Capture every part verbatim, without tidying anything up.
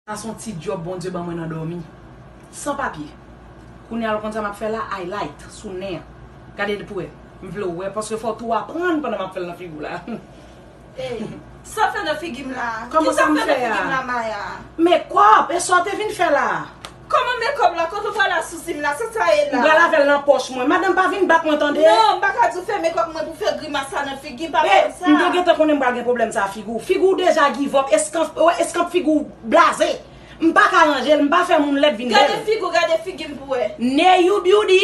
Sa se yon ti djòb Bondye ban mwen nan dòmi. San papye. Kounye a, ou konn sa m ap fè la? Highlight sou nen an. Gade pou wè. M vle w wè, paske fò w tou aprann pandan m ap fè l nan figi w la. Ey, sa w fè nan figi m la? Kòman sa m fè a? Ki sa w fè nan figi m la, Maya? Makeup, e sa w te vin fè la? Kòman makeup la? Kote w pral asousi m la? Sa sa ye la? M pral avè l nan pòch mwen. Madanm, pa vin bat mwen, tande? Non, m pa ka di w fè makeup mwen pou fè grimas sa nan figi m, pa fè sa. M te gentan konnen m pral gen pwoblèm sa figi w. Figi w deja give up, eskanp, wè, eskanp figi w blaze. M pa ka ranje l, m pa fè moun lèd vin bèl. Gade figi w, gade figi m pou wè. Neyou Beauty,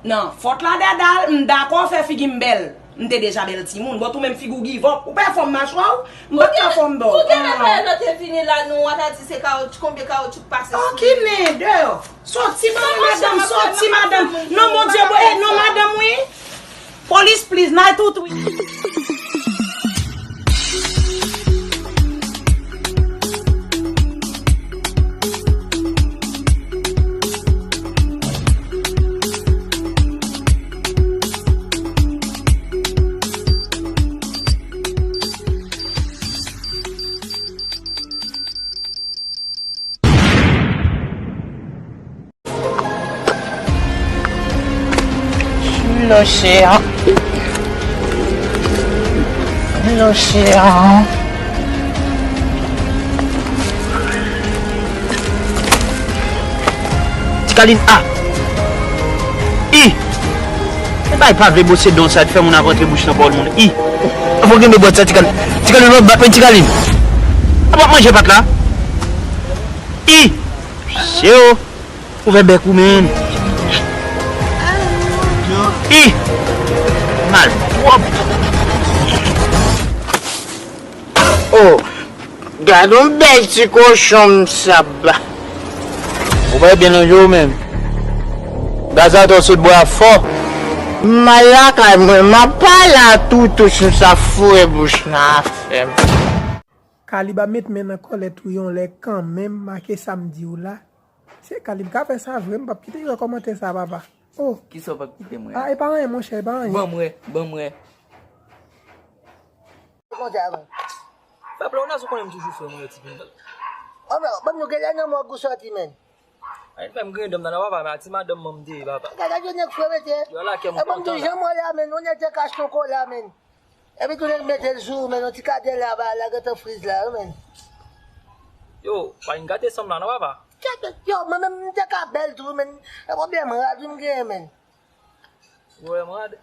nan fòt la dèdal, m dakò fè figi m bèl. M te deja bèl timoun. Bon, tou menm figi w give up. Ou pa fè fòm machwa w, m pa fè fòm bò. Ou genlè pa lè te vini la, nou, w a ta di se kawoutchou, konbyen kawoutchou k pase sou li. Ki nen, deyò. Soti ban mwen, madanm, soti, madanm. Non, Bondye, bon, eh, non, madanm, wi. Police, please, night out, wi. Lòchè a. Lòchè a. Ti Kalin, a. I. E bay pa vle bwose don sa, fè moun ap rantre bouch nan bòl moun. I. Fò genbe bwat sa, Ti Kalin. Ti Kalin, w ap bat mwen, Ti Kalin. A, w ap manje pat la. I. Cheo. Ouvè bèk ou, menn. I. Mal twòp. Oh, gad yon bèl ti kochon m saba. Ou bay byen lonje w menm. Gaz atò sot bwa fò. M al lakay mwen, m ap pale a toutou sou sa foure bouch nan afè m. Kalib ap met men nan kòlèt ou yon lè kanmenm, make sa m di w la. Se Kalib ka fè sa vre, m p ap kite yo wè kòmantè sa, papa. Oh. Kisa w p ap kite m wè? Ah, e pa anyen, monchè, e pa anyen. Ban m wè, ban m wè. Konsa, mwen. Papa, ou nan sou konnen m toujou frè mwen, ti pindal. Oh, non, ban m nou genlè nan mòg ou sòti, menn. Ay, fè m griyen dan m nan, non, papa, men a ti madanm mwen m te ye, papa. Gade, gade, nèg frè mete. Yo, la kè m kontan la. E ban m di, jan mwen la, menn, ou nèg te kache ton kola, menn. Epi tou nèg mete l sou ou, men yon ti kadè la, ba, la gentan friz la, wi, men. Yo, pa vin gate san m la, non, papa. Kèt, yo, mwen menm, m te ka bèl tou, men. E pwoblèm rad wi m genyen, men. Pwoblèm rad?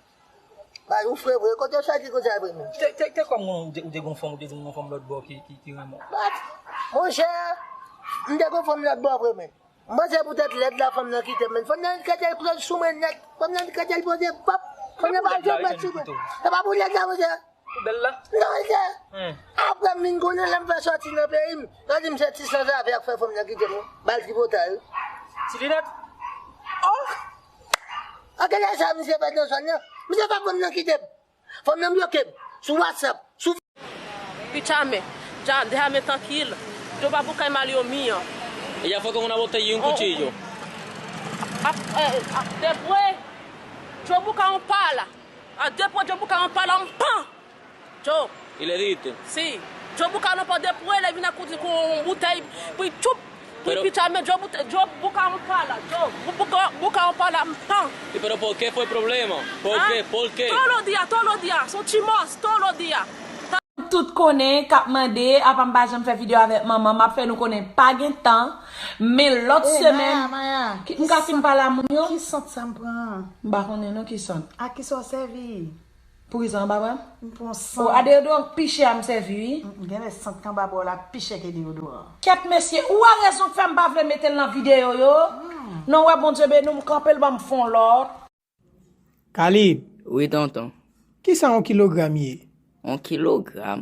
Ba, ou frè vre, kote w sòti konsa vre, men? Te, te, te kòm ou te, ou te gon fanm, ou te di m gon fanm lòt bò ki, ki, ki renmen w. Bat, monchè, m te gon fanm lòt bò vre, men. M panse poutèt lèd la fanm nan kite m, men fanm nan kite l poze sou mwen nèt. Fanm nan kite l poze pap. Fanm nan pa janm met sou mwen. Se pa pou lèd la, monchè. Ou bèl la? Non, monchè. Apre m vin konnen lè m fè sòti nan peyi m, yo di m se ti sanzave a k fè fanm nan kite m, wi. Ba l tripotay, wi. Ti linèt? Oh! Anke lè sa misye fè nan zòn nan, misye fè fanm nan kite m. Fanm nan bloke m sou WhatsApp, sou Pichame, ja, déjame tranquilo. Yo pa pou kay mal yo mío. Ella fue con una botella y un cuchillo. A, eh, a, después, yo busca un pala. A, después, yo busca un pala, un pan. Yo. Y le diste. Sí. Yo busca un pan después, le vine a cuchillo con un botella, pues, chup. Pero Escúchame, yo, but- yo busca un pala, yo bu- busca, busca un pala, pan. Y pero ¿por qué fue el problema? ¿Por qué? ¿Por qué? Todos los días, todos los días, son chimos, todos los días. Tout konnen k ap mande, apa m pa janm fè videyo avèk manman, m ap fè nou konnen pa gen tan, men lòt semèn, Maya, Maya, ki- m ka fin pale a moun yo? Ki sant sa m pran? M pa konnen non ki sant. A ki sa w sèvi? Poukisa w pa pran? M pran sant. O, a deyodoran pi chè a m sèvi, wi. M, m genlè sant k anba bra w la pi chè ke deyodoran. Kèt mesye, ou a rezon k fè m pa vle mete l nan videyo yo. Non, wè Bondye beni w, m kanpe l ban m fon lòt. Kalib. Wi, tonton. Kisa yon kilogram ye? Yon kilogram?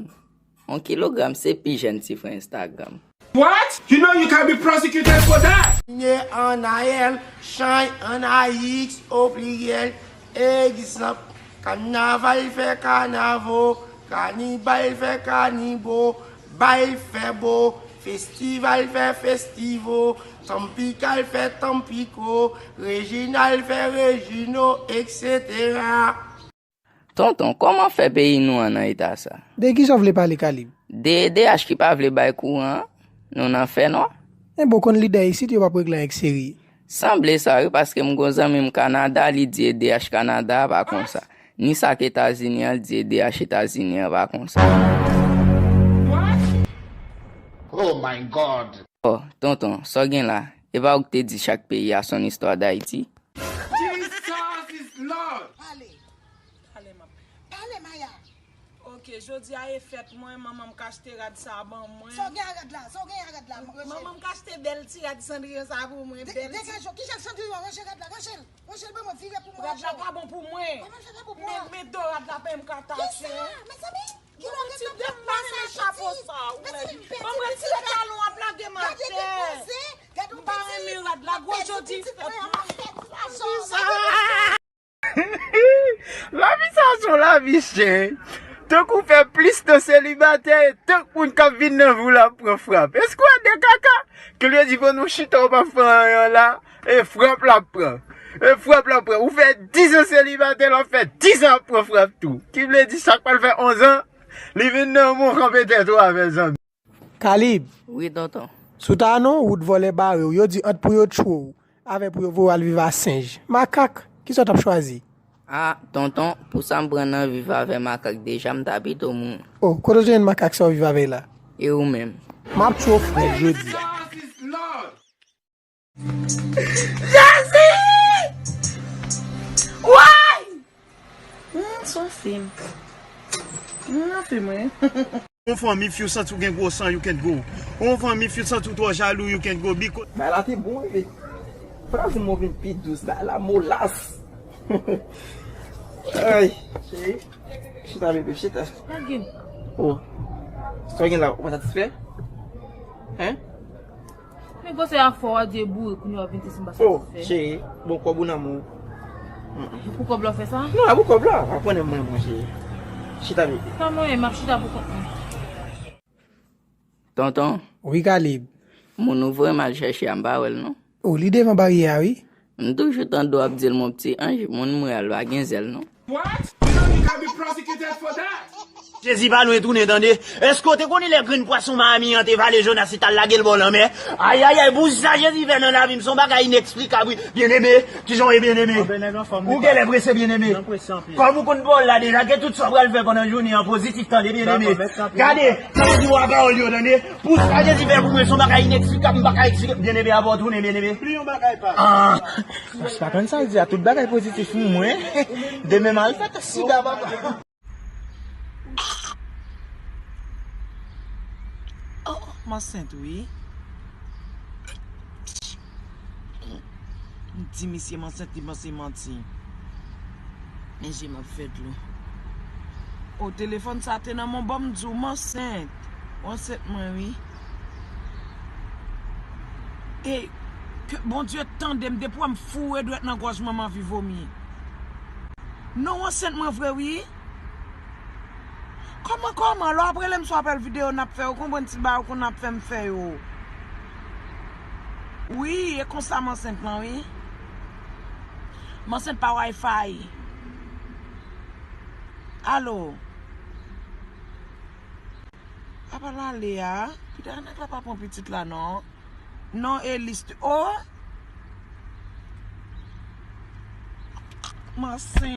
Yon kilogram se pi jèn ti frè Instagram. What? You know you can be prosecuted for that! Nye an A L, chay an A X, o pliryèl, egzanp, kannaval fè kanavo, kanibal fè kanibo, bal fè bo, festival fè festivo, tanpikal fè tanpiko, rejinal fè rejino, etsetera. Tonton, kòman fè peyi nou an nan eta sa? De kisa w vle pale, Kalib? De D H ki pa vle bay kouran an, nou nan fènwa. Men bon, konn lidè isit, yo p ap regle anyen k serye. Sanble sa wi, paske m gon zanmi m Kanada, li di E D H Kanada a pa konsa. Ni sa k Etazini an, li di E D H Etazini an pa konsa. Oh my God! Oh, tonton, sa w gen la? E pa ou ki te di chak peyi a s on istwa d Ayiti? Jesus is Lord! Pale, Pale, m ap pale Maya. Ok, jodi a e fèt mwen, manman m k achte rad sa a ban mwen. Sa w gen a rad la? Sa w gen a rad la? Rachel? Manman m k achte bèl ti rad Cendrillon sa a pou mwen. Bèl ti. Degaje w. Kijan Cendrillon? Ranje rad la. Rachel, Rachel, ban mwen vire pou mwen. Rad la pa bon pou mwen. Kòman l fè pa bon pou mwen? Men, men do rad la pa m ka tache. Kisa? Mezanmi, ki lòt gen tan pou mwen menm chapo sa a, wi. Ban m retire talon ap lage m atè. M pa renmen rad la, gwo jodi fèt mwen. Lavi sa a s on lavi chen. Tank ou fè plis tan selibatè e tank moun k ap vin nan vi w la ap pran frap. Èske w wè de kaka ke l vle di pandan w chita w p ap fè anyen la, e frap l ap pran. E frap l ap pran. Ou fè diz an selibatè, l ap fè diz an ap pran frap tou. Ki vle di sa k pral fè onz an, li vin nan men w kanpe tèt ou avè zanmi. Kalib, Wi, tonton. sou ta non, wout vòlè bare w, yo di ant pou yo tchwe w, avè pou yo voye w al viv a Senj. Makak, kisa w t ap chwazi? Ah, tonton, pou sa m pran nan viv avè makak deja, m ta pito mouri. Oh, kote w te jwenn makak sa w viv avè l la? E ou menm? M ap tchwe w frèt jodi a. Jesus is Lord! Jezi! Woy! Hum, s on fim. Hum, an fim, wi. On fanm, if you santi w gen gwo san, you can go. On fanm, if you santi w twò jalou, you can go. Because Bagay la te bon, wi. Fò ta di m ou vin pi dous, bagay la molas. Ay, cheri. Chita, bebe, chita. Lage m. Oh. Sa w gen la, ou pa satisfè? Hein? Men gwosè a fò, w a di e boure, kounye a w ap vin di si m pa satisfè. Oh, cheri, bon kòb ou nan men w. E pou kòb la w fè sa? Non, e pou kòb la. Pa konnen mwen, mon cheri. Chita, bebe. Pa mwen, m ap chita pou kont mwen. Tonton, Wi, Kalib. Moun ou voye m al chèche a, m pa wè l non. Oh, li devan baryè a, wi. M toujou tande w ap di l mon pti anj, moun m wè a l pa gen zèl non. What? You don't need to be prosecuted for that! Jezi pa lwen tounen, tande. Èske w te konnen lè grenn pwason Miami an te vale Jonas, li t al lage l bò lanmè? Ayayay, pou sa Jezi fè nan lavi m, s on bagay ineksplikab, wi. Byeneme, kijan w ye, byeneme? Ou genlè prese, byeneme. Kòm ou konn pawòl la deja, gen tout sa w pral fè pandan jounen an pozitif, tande, byeneme. Gade, sa m di w a pawòl yo, tande. Pou sa Jezi fè pou mwen, s on bagay ineksplikab, m pa ka eksplike. Byeneme, apre w tounen, byeneme. Pli yon bagay pa. Ah. Mwen pa konn sa l di a, tout bagay pozitif pou mwen. Demen m al fè tès sida, papa. Oh, m ansent wi. M di misye m ansent, li panse manti. Men je m ap fè dlo. O, telefòn sa te nan men w, ban m di w m ansent. Ou ansent mwen wi. E ke Bondye tande m, depi w wè m foure dwèt nan gòj mwen, m anvi vomi. Non, w ansent mwen vre wi. Kòman, kòman? Lè w ap rele m sou apèl videyo n ap fè, ou konprann ti bagay ou konn ap fè m fè yo. Wi, e konsa m ansent lan wi. M ansent pa Wi-Fi. Alo. Apa l ale a? Pita nèg la pa pran pitit la non. Non, Elis. Oh! M ansent.